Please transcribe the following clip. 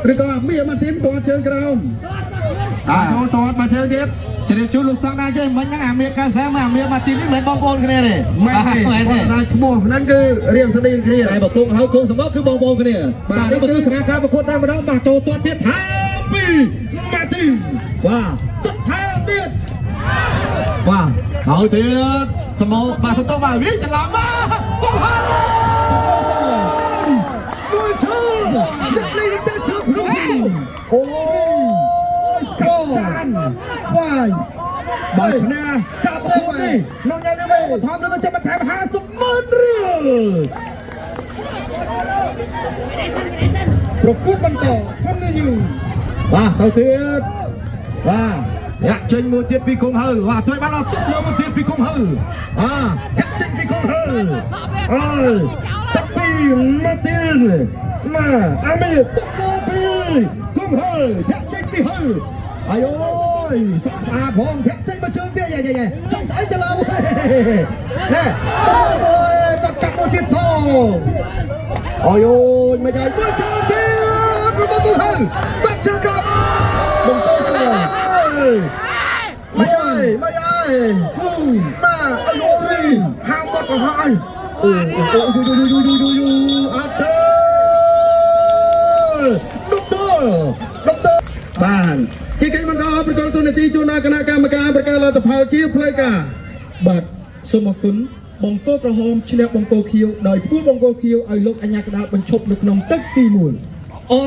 ឬក៏អាមៀម៉ាទីនទាត់ជើងក្រោម បាទ ចូលទាត់មកជើងទៀត ជ្រាបជូនលោកសង្ឃដែរចេះមិញហ្នឹងអាមៀកាសែមអាមៀម៉ាទីននេះមិនមែនបងប្អូនគ្នាទេ មែនទេ មែនទេ គាត់ថាឈ្មោះហ្នឹងគឺរៀងស្ដីគ្នា តែបើគង់ហៅគង់សម្បកគឺបងប្អូនគ្នា បាទ បាទនេះគឺគណៈការប្រកួតតែម្ដងបាទចូលទាត់ទៀតថែមពីម៉ាទីនបាទទឹកថែមទៀតបាទហើយទៀតសមោបាទសំតបាទវាច្រឡំបាទបងហើយមួយឈើដឹកលេងទៅឈើក្នុងអូយក្រ ចានវាយបើឈ្នះកាប់ប្រកួតនេះនងញ៉ៃនេះវិញបន្ថែមលើទៅបន្ថែម50ម៉ឺនរៀល ប្រកួតបន្ត continue បាទទៅទៀតបាទយ៉ាក់ចេញមួយទៀតពីគង់ហើបាទជួយបានអត់ទឹកយកមួយទៀតពីគង់ហើបាទធាក់ចេញពីគង់ហើ អើយទឹកពីម៉ាទីនម៉ាអាមីទឹកមកពីគង់ហើយ ធាក់ចេញពីហើអាយអូយស្អាតស្អាតផងធាក់ចេញមកជើងទៀតយ៉ាយ៉ាយ៉ាចង់ស្អីច្រឡំណែអូយតាត់កាត់មួយទៀតសអូយអូយមិនឲ្យមួយជើងទៀតរបស់គង់ហើតាត់ជើងក្រោម បង្គោលស្មើ មិនអើយមិនអើយ ហ៊ូម៉ាអើយអូរីហាមត់ក៏ហើយ អូអូយូយូយូយូយូយូអត់ទេដុកទ័រដុកទ័រ បានជាកិច្ចបន្តប្រកល់ទូនាទីជូនដល់គណៈកម្មការប្រកាសលទ្ធផលជាផ្លូវការ បាទសូមអរគុណបង្គោលក្រហមឈ្នះបង្គោលខៀវដោយពួលបង្គោលខៀវឲ្យលោកអញ្ញាកដាលបញ្ឈប់នៅក្នុងទឹកទី1។